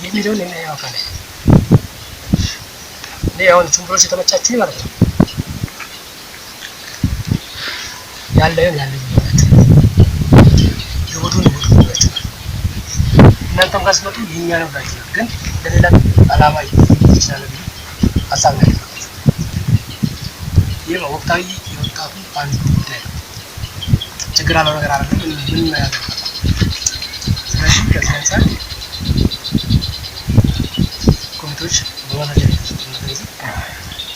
የሚለውን የሚያየው አካል እኔ አሁን ችግሮች የተመቻችሁ ማለት ነው ያለውን ያለኝ ይወዱን ይወዱን እናንተም ጋር ስትመጡ የኛ ነው ብላችሁ ግን ለሌላ አላማ ይችላል ብዬ ሀሳብ ነው ያለው። ይህ ወቅታዊ የወጣቱ አንዱ ጉዳይ ነው። ችግር አለው ነገር አይደለም። ምን ነገር ስለዚህ ከዚህ አንፃር ኮሚቴዎች በመረጃ የተሰጡ ነገር ይዘው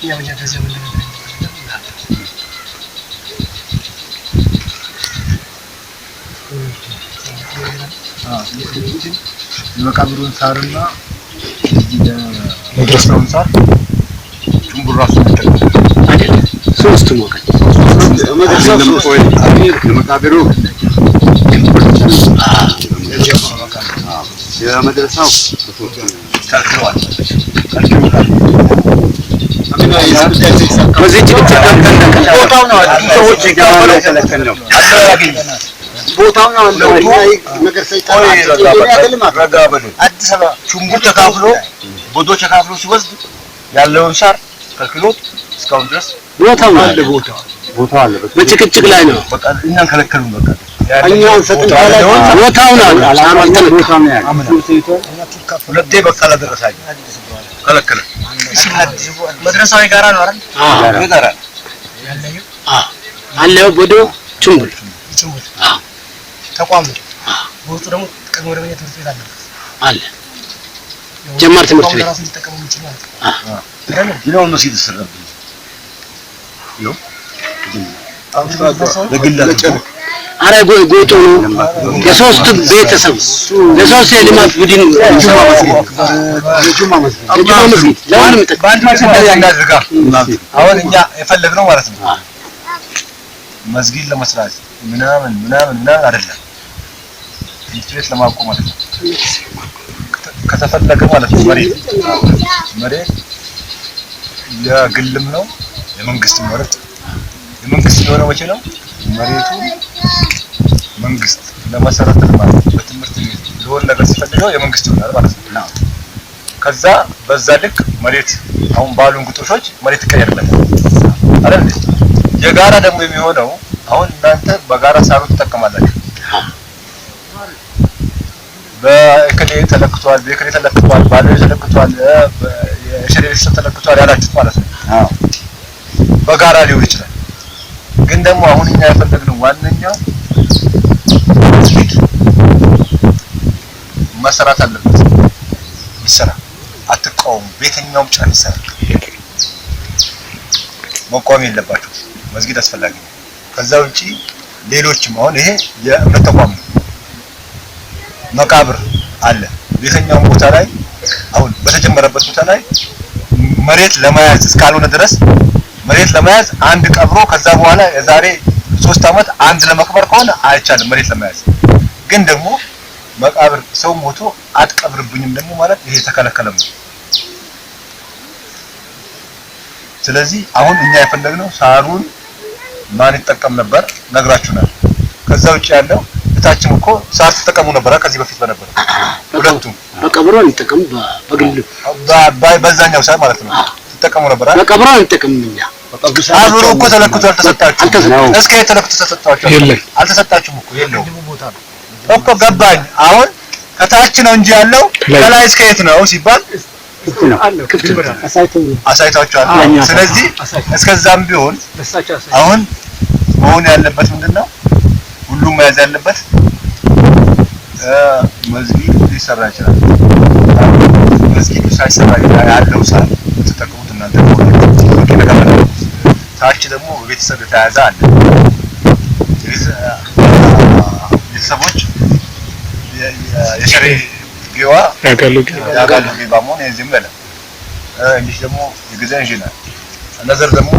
እኛ በእኛ ደረጃ ምን ነገር የመቃብሩን ሳርና የመድረሳውን ሳር ጭንቡር ራሱ አይደል? ሶስቱም ወገን የመቃብሩ የመድረሳው ተከልክለዋል። በዚህ ጭቅጭቅ ቦታው ነው ሰዎች ነው ቦታው ነው ነገር ሰይጣን አዲስ አበባ ቹምቡር ተካፍሎ ቦዶ ተካፍሎ ሲወስድ ያለውን ሳር ከልክሎት እስካሁን ድረስ ቦታው አለ ቦታው አለ በጭቅጭቅ ላይ ነው። በቃ እኛን ከለከሉን። በቃ እኛን ሰጥን ቦታው ነው ሳሩ አልተነካም። ሁለቴ በቃ ላደረሳኝ ከለከለ። መድረሳዊ ጋራ ነው አይደል? ጋራ አለው ቦዶ ቹምቡል ቹምቡል ተቋም ነው። በውስጡ ደግሞ ቅድመ መደበኛ ትምህርት ቤት አለ አለ ጀማር ትምህርት ቤት ራሱ ሊጠቀሙ የሚችል ማለት ነው። ይኸው መስጊድ ተሰራብኝ። ይኸው ለግል አረ ጎጦ ነው የሶስት ቤተሰብ ለሶስት የልማት ቡድን የጁማ መስጊድ ለሁሉም እናድርጋ። አሁን እኛ የፈለግነው ማለት ነው መስጊድ ለመስራት ምናምን ምናምን ምናምን አይደለም፣ ትምህርት ቤት ለማቆም አይደለም። ከተፈለገ ማለት ነው መሬት መሬት የግልም ነው የመንግስትም ነው አይደል? የመንግስት የሆነ መቼ ነው መሬቱ መንግስት ለመሰረተ ልማት በትምህርት ቤት ለሆነ ነገር ሲፈልገው የመንግስት ይሆናል ማለት ነው። ከዛ በዛ ልክ መሬት አሁን ባሉን ግጦሾች መሬት ይቀየርለታል አይደል? የጋራ ደግሞ የሚሆነው አሁን እናንተ በጋራ ሳሩ ትጠቀማላችሁ። በእከሌ ተለክቷል፣ በእከሌ ተለክቷል፣ ባለ ተለክቷል፣ የሸሬ ቤተሰብ ተለክቷል ያላችሁት ማለት ነው። አዎ በጋራ ሊሆን ይችላል። ግን ደግሞ አሁን እኛ የፈለግነው ዋነኛው መስጊድ መሰራት አለበት። ይሰራ፣ አትቃወሙ። በየትኛውም ጫፍ ይሰራ፣ መቃወም የለባቸው። መስጊድ አስፈላጊ ነው። ከዛ ውጪ ሌሎችም አሁን ይሄ የእምነት ተቋም ነው። መቃብር አለ በየትኛውም ቦታ ላይ አሁን በተጀመረበት ቦታ ላይ መሬት ለመያዝ እስካልሆነ ድረስ መሬት ለመያዝ አንድ ቀብሮ ከዛ በኋላ የዛሬ 3 ዓመት አንድ ለመቅበር ከሆነ አይቻልም። መሬት ለመያዝ ግን ደግሞ መቃብር ሰው ሞቶ አትቀብርብኝም ደግሞ ማለት ይሄ ተከለከለም ነው። ስለዚህ አሁን እኛ የፈለግነው ሳሩን ማን ይጠቀም ነበር ነግራችሁናል። ከዛ ውጪ ያለው እታችም እኮ ሳር ተጠቀሙ ነበር ከዚህ በፊት በነበረ ሁለቱም በቀብሮ እንጠቀም በግል በዛኛው ሳር ማለት ነው ተጠቀሙ ነበር። በቀብሮ እንጠቀም እኛ አብሮ እኮ ተለክቶ አልተሰጣችሁም። እስከ የተለክቶ ተሰጣችሁ አልተሰጣችሁም እኮ የለውም እኮ ገባኝ። አሁን ከታች ነው እንጂ ያለው ከላይ እስከ የት ነው ሲባል አሳይታችኋል። ስለዚህ እስከዛም ቢሆን አሁን መሆን ያለበት ምንድነው? ሁሉም መያዝ ያለበት መስጊዱ ሊሰራ ይችላል። መስጊዱ ሳይሰራ ያለው ሳር ተጠቀሙት እናንተ በቂ ነገር ነው። ታች ደግሞ በቤተሰብ የተያዘ አለ። ቤተሰቦች የሸሬ ቢዋ ያጋሉ ቢባሞን የዚህም ለለ እንዲህ ደግሞ የገዛ እንጂና ነዘር ደግሞ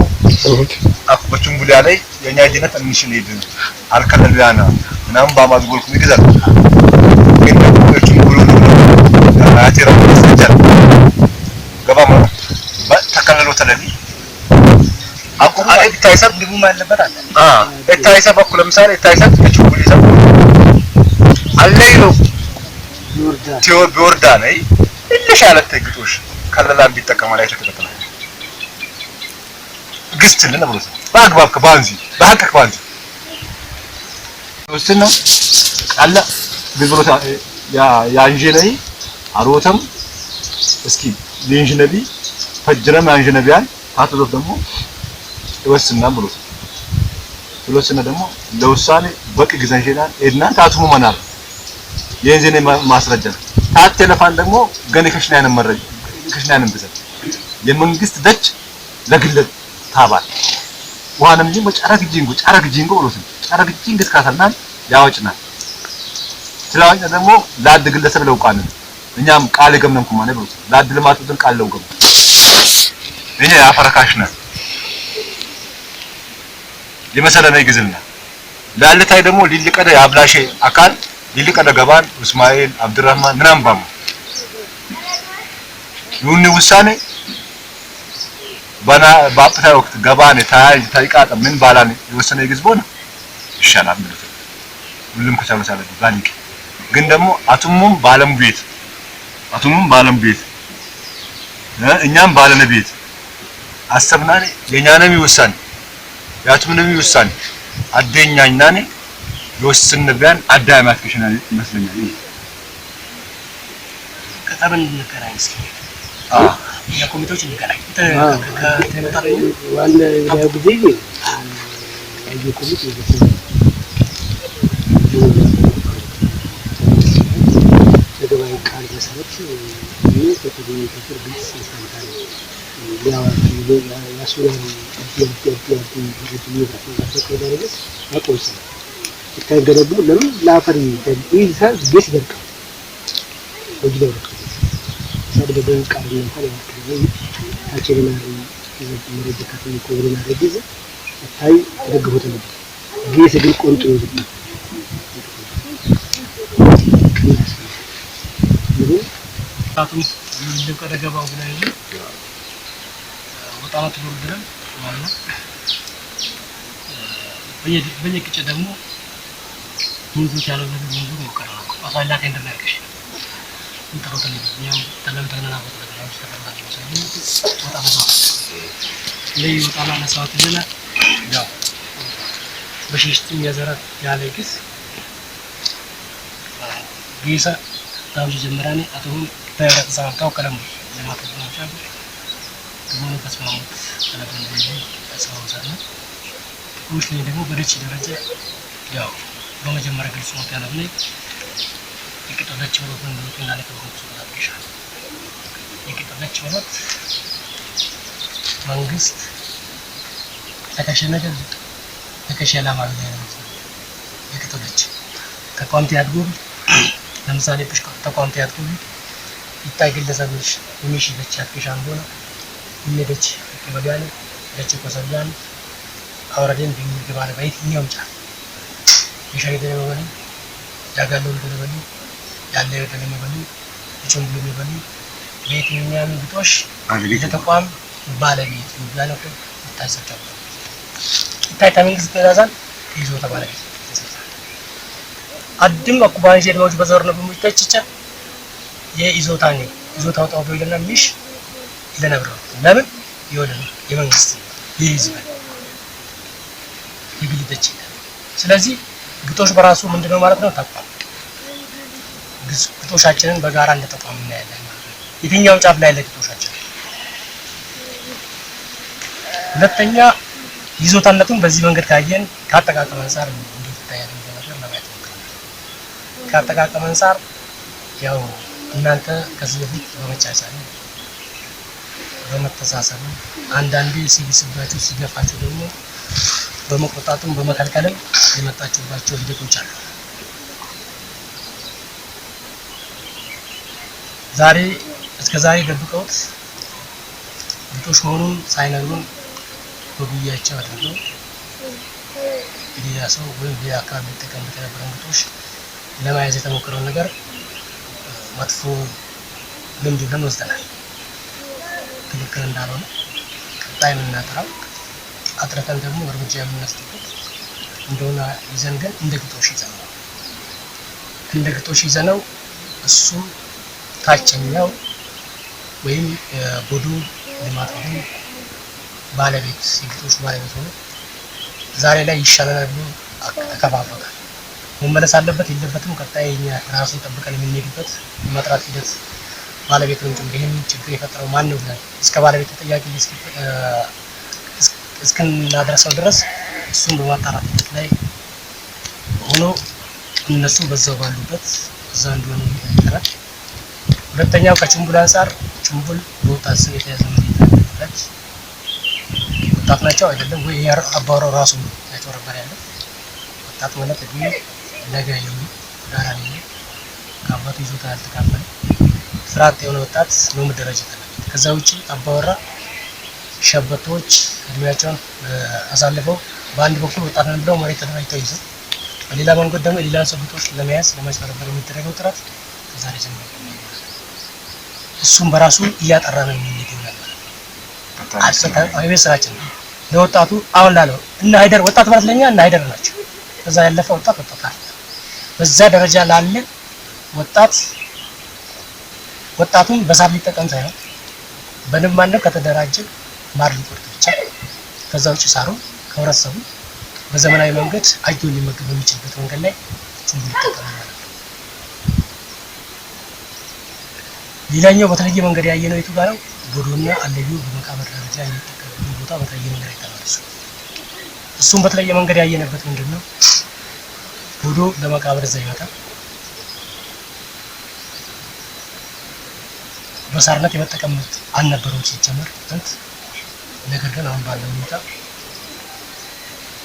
አኩበቹም ጉዳ ላይ የኛ ጅነት እንሽል ሄድ አልከለልያና ምናምን ባማዝጎልኩ ይገዛል። ግን ደግሞ ጉሉ አቴራ ሰጀር ገባ ማለት ተከለሎ ተለሊ አኩ ታይሰብ ድቡ ማለበት አለ ታይሰብ አኩ ለምሳሌ ታይሰብ ከቹም ይሰብ አለይሎ ቲዮር ቢወርዳ ነይ እልሽ አለ ተግጦሽ ከለላም ቢጠቀም ላይ ተከተለ ግስት ለነ ብሎት በአግባብ ከባንዚ በሐቅ ከባንዚ ወስነ አለ ግብሮታ ያ ያንጀነይ አሮተም እስኪ ለኢንጂነሪ ፈጅረም ያንጀነቢያን ታጥዶት ደግሞ ወስና ብሎት ወስነ ደግሞ ለውሳኔ በቂ ግዘንጀናን ኤድና ታቱሙ መናር የእንዚኔ ማስረጃ ታት ቴሌፎን ደግሞ ገነ ከሽናን መረጃ ከሽናን ብዘት የመንግስት ደጅ ለግል ታባል ዋንም እንጂ ጨረግ ጂንጎ ጨረግ ጂንጎ ብሎት ጨረግ ጂንጎ ካሳልናል ያወጭናል ስለዋጭ ደግሞ ላድ ግለሰብ ለውቃን እኛም ቃል ገምነን ኩማኔ ብሎት ላድ ልማቱን ቃል ለውቀም እኛ ያፈረካሽና የመሰለነ ይግዝልና ላለታይ ደግሞ ሊልቀደ ያብላሽ አካል ሊልቀደ ገባን እስማኤል አብዱራህማን ምናምን ባሙ ይሁን ውሳኔ ባና ባጥታ ወቅት ገባን ታይ ታይቃጣ ምን ባላን የወሰነ ይግዝቦና ይሻላል ማለት ሁሉም ከቻለ ሳለ ባሊቅ ግን ደግሞ አቱሙም ባለም ቤት አቱሙም ባለም ቤት እኛም ባለነ ቤት አሰብናኔ የኛንም ይወሳን ያቱምንም ይወሳን አደኛኛኔ ይወስን ቢያን አዳማት ከሽና ይመስለኛል። ይሄ ከተበን እንገናኝ እስኪ የኮሚቴዎች እንገናኝ ዋና ያው ጊዜ የኮሚቴ ተገባይ ቃል መሰረት ይሄ ተተገኘ ግልጽ ሳንታል ያሱራን ይታገለቡ ለምን ላፈሪ ይዛ ግስ ደርቀ ወጅ ደርቀ ሳደገው ቃል እንኳን ያከለ ታቸሪና መረጃ ካተኝ ኮብሪና ረግዝ ታይ ተደግፎት ነበር ግስ ግን ቆንጦ ይዝብ ታቱም ልቀደ ገባው ብላይ ወጣናት ወርደን ማለት በየቅጭ ደግሞ ሙዙ ያለው ነገር ሙዙ ሞከራ አሳላቴ እንደማያርገሽ እንተሮተን ያው ተለምተና ወጣና ወጣ ነው ለይ ወጣና ለሰዓት ለና ያው በሽሽትም ያዘራት ያለ ግስ ጌሳ ታውጂ ጀመራኔ አቶሁም በህብረተሰብ ተወከለም ልማት ነው ግቡን ተስማሙት ተለበን ተስማሙሰና ውሽ ላይ ደግሞ በደች ደረጃ ያው በመጀመሪያ ግልጽ ነው ያለብኝ የቅጦች ብሎት እንደውትና ለከብሮት ተጣጥሻል የቅጦች ብሎት መንግስት ተከሸነገ ተከሸላ ማለት ነው የቅጦች ተቋምት ያድጉ ለምሳሌ ፕሽቆ ተቋምት ያድጉ ይታይ ግለሰብሽ የሚሽ ደች ያጥቅሻን ሆነ ይነደች ከበጋን ደች ቆሰላን አውረደን ቢግባለ በየትኛውም ጫፍ የሸሪ ደለበሊ ያጋለው ደለበሊ ያለው ደለበሊ ይችምብሉ ደለበሊ በየትኛውም ግጦሽ የተቋም ባለቤት ይላል ይታሰጫው ይታይ ተመንግስት ተዛዛን ይዞ ተባለቤት አድም አኩባን ጀድማዎች በዘር ነው በሚተጭጫ የይዞታኒ ይዞታው ታው ቢልና ሚሽ ለነብረው ለምን ይወለነ የመንግስት የህዝብ የግል ደች ስለዚህ ግጦሽ በራሱ ምንድነው ማለት ነው ተቋም ግጦሻችንን በጋራ እንደ ተቋም እናያለን ማለት ነው የትኛው ጫፍ ላይ ለግጦሻችን ሁለተኛ ይዞታነቱን በዚህ መንገድ ካየን ካጠቃቀም አንፃር እንዴት ይታያል የሚለው ነገር ለማየት ሞክረናል። ካጠቃቀም አንፃር ያው እናንተ ከዚህ በፊት በመቻቻል በመተሳሰብ አንዳንዴ ሲብስባችሁ ሲገፋችሁ ደግሞ በመቆጣቱም በመከልከልም የመጣችሁባቸው ሂደቶች አሉ። ዛሬ እስከ ዛሬ ደብቀውት ግጦሽ መሆኑን ሳይነግሩን በጉያቸው አድርገው ሌላ ሰው ወይም ሌላ አካባቢ ሊጠቀምበት የነበረውን ግጦሽ ለመያዝ የተሞከረውን ነገር መጥፎ ልምድ ብለን ወስደናል። ትክክል እንዳልሆነ ቀጣይ የምናጠራው አጥርተን ደግሞ እርምጃ የምንወስድበት እንደሆነ ይዘን ግን እንደ ግጦሽ ይዘነው እንደ ግጦሽ ይዘነው እሱ ታችኛው ወይም ቦዱ ልማት ቡድን ባለቤት የግጦሽ ባለቤት ሆኖ ዛሬ ላይ ይሻለናል ብሎ ተከፋፍሎታል። መመለስ አለበት የለበትም ቀጣይ እኛ ራሱን ጠብቀን የምንሄድበት የማጥራት ሂደት ባለቤቱንም ጭምር ይህን ችግር የፈጠረው ማን ነው ብለን እስከ ባለቤት ተጠያቂ እስክናደርሰው ድረስ እሱን በማጣራት ሂደት ላይ ሆኖ እነሱ በዛው ባሉበት እዛ እንደሆኑ ይጠራል። ሁለተኛው ከችምቡል አንፃር ችምቡል በወጣት ስም የተያዘ መሬት አለበት። ወጣት ናቸው አይደለም ወይ አባወራው ራሱ ያጭበረበረ ያለው ወጣት ማለት እድሜ ለጋ የሆነ ዳራ ላይ ከአባቱ ይዞታ ያልተካፈለ ስራ አጥ የሆነ ወጣት ነው መደራጀት አለበት። ከዛ ውጪ አባወራ ሸበቶች እድሜያቸውን አሳልፈው በአንድ በኩል ወጣት ነን ብለው መሬት ተደራጅተው ይዘው በሌላ መንገድ ደግሞ የሌላን ሰው ግጦሽ ለመያዝ ለማጭበርበር የሚደረገው ጥረት ከዛሬ ጀምሮ እሱም በራሱ እያጠራ ነው የሚሄድ ይሆናል ማለት ነው። የቤት ስራችን ነው ለወጣቱ አሁን ላለው እና ሃይደር ወጣት ማለት ለኛ እና ሃይደር ናቸው። ከዛ ያለፈ ወጣት ወጣት አለ። በዛ ደረጃ ላለ ወጣት ወጣቱን በሳር ሊጠቀም ሳይሆን በንብ ማነብ ከተደራጀ ማር ሊቆርጥ ብቻ ከዛ ውጭ ሳሩ ከህብረተሰቡ በዘመናዊ መንገድ አጅቶ ሊመገብ በሚችልበት መንገድ ላይ ችምቡል ይጠቀማል ማለት ነው። ሌላኛው በተለየ መንገድ ያየነው የቱ ጋር ነው? ቦዶና አለዩ በመቃብር ደረጃ የሚጠቀምበት ቦታ በተለየ መንገድ አይተናል። እሱም በተለየ መንገድ ያየነበት ምንድነው? ቦዶ ለመቃብር እዛ ይመጣል። በሳርነት የመጠቀም መብት አልነበረውም ሲጀመር ጥንት። ነገር ግን አሁን ባለው ሁኔታ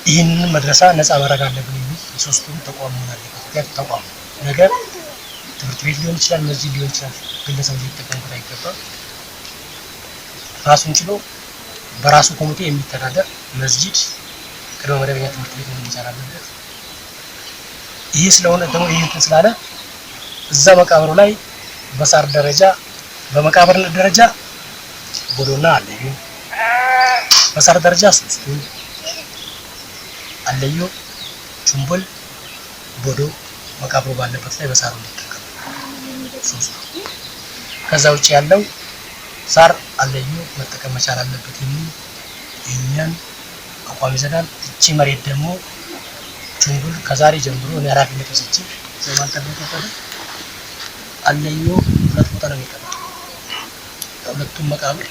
ይህንን መድረሳ ነፃ ማድረግ አለብን የሚል የሶስቱም ተቋም መሆን አለበት። ምክንያቱም ተቋም ነገር ትምህርት ቤት ሊሆን ይችላል፣ መስጂድ ሊሆን ይችላል፣ ግለሰብ ሊጠቀምበት አይገባም። ራሱን ችሎ በራሱ ኮሚቴ የሚተዳደር መስጂድ፣ ቅድመ መደበኛ ትምህርት ቤት መሆን መቻል አለበት። ይህ ስለሆነ ደግሞ ይህ እንትን ስላለ እዛ መቃብሩ ላይ በሳር ደረጃ በመቃብርነት ደረጃ ቦዶና አለዩ፣ በሳር ደረጃ ሶስቱ አለዩ፣ ቹምቡል፣ ቦዶ መቃብሩ ባለበት ላይ በሳሩ እንዲጠቀሙ ሶስቱ። ከዛ ውጭ ያለው ሳር አለዩ መጠቀም መቻል አለበት የሚል የእኛን አቋም ይዘናል። እቺ መሬት ደግሞ ቹምቡል ከዛሬ ጀምሮ እኔ ኃላፊነት ወስጄ ዘማን ተብሎ አለዮ ሁለት ቦታ ነው የሚቀበረው። ሁለቱም መቃብር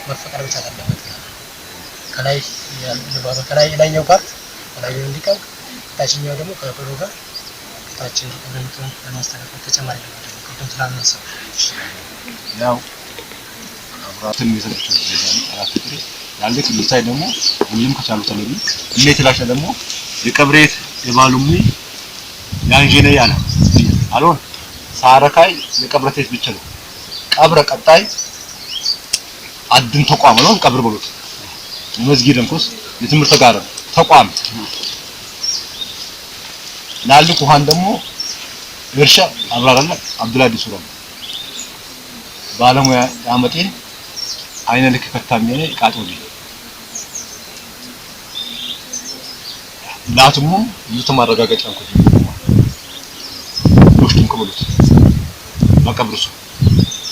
መፈቀር መቻል አለበት። ከላይ ያለው ከላይ የላይኛው ፓርት ከላይኛው እንዲቀብር ታችኛው ደግሞ ከበሮ ጋር ታች እንዲቀብር ለማስተካከል ተጨማሪ ለማድረግ ቅድም ስላነሳው ያው አብራትን የሚሰጡት አራት ጥሪ ያለክ ምሳይ ደግሞ ሁሉም ከቻሉ ተለሚ እኔ ትላሽ ደግሞ የቀብሬት የባሉሙ ያንጂነ ያለ አሎን ሳረካይ የቀብረቴት ብቻ ነው ቀብረ ቀጣይ አድን ተቋም ነው ቀብር ብሎት መስጊድ እንኩስ የትምህርት ጋር ተቋም ላልኩ ውሃን ደግሞ እርሻ አብራራለ አብዱላዲ ሱራ ባለሙያ ያመጤን አይነ ልክ ከታም የኔ ቃጦ ላትሙ ይዙ ማረጋገጫ እንኩ ወሽቱን ከበሉት መቀብርሱ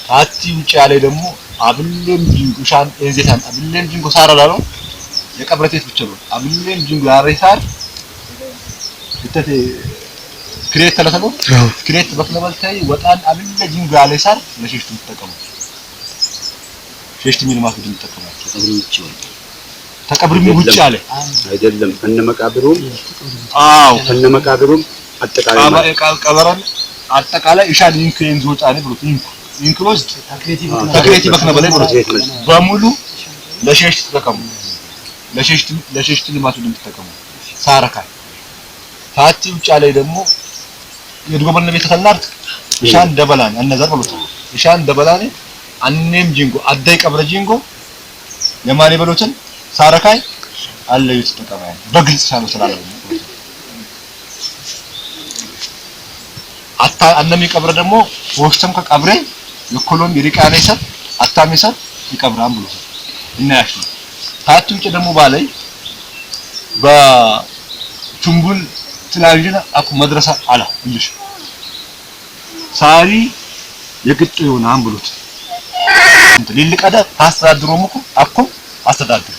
ታቲ ውጭ ያለ ደግሞ አብሌም ጂንጉሻን እንዘታን አብሌም ጂንጉ ሳራ ላለው የቀብረቴት ብቻ ነው አብሌም ጂንጉ ያሬሳር እተቴ ክሬት ተለሰሎ ክሬት በክለበልታይ ወጣን አብሌ ጂንጉ ያሬሳር ለሽሽቱ ተጠቀሙ ሸሽት ሚል ማስብ ተጠቀሙ ተቀብሩ ውጭ ያለ አይደለም ከነመቃብሩም አው ከነመቃብሩም አጠቃላይ ቀበራን አጠቃላይ ኢሻን ኢንኩ እንዞጣኔ ብሎት ኢንኩ ኢንክሎዝድ ተክሬቲ በክነበለ ብሎት በሙሉ ለሸሽት ተጠቀሙ ለሸሽት ልማቱ ተጠቀሙ ሳረካ ታቲ ውጫ ላይ ደግሞ የድጎበነ ቤት ተላርት ኢሻን ደበላን አነዘር ብሎት ኢሻን ደበላን አኔም ጂንጎ አዳይ ቀብረ ጂንጎ የማኔ ብሎትን ሳረካይ አለዩ ተጠቀማይ በግልጽ ሳሉ ስላለ አታ አነም ይቀብረ ደግሞ ወሽተም ከቀብሬ የኮሎም ይሪቃኔ ሰር አታሚ ሰር ይቀብራም ብሎ እናያሽ ነው ታቱ ውጭ ደግሞ ባላይ በቹምቡል ትላንጅና አኩ መድረሳ አላ እንልሽ ሳሪ የግጥ ይሆናም ብሎት ሊልቀደ ታስተዳድሮም እኮ አኩም አስተዳድር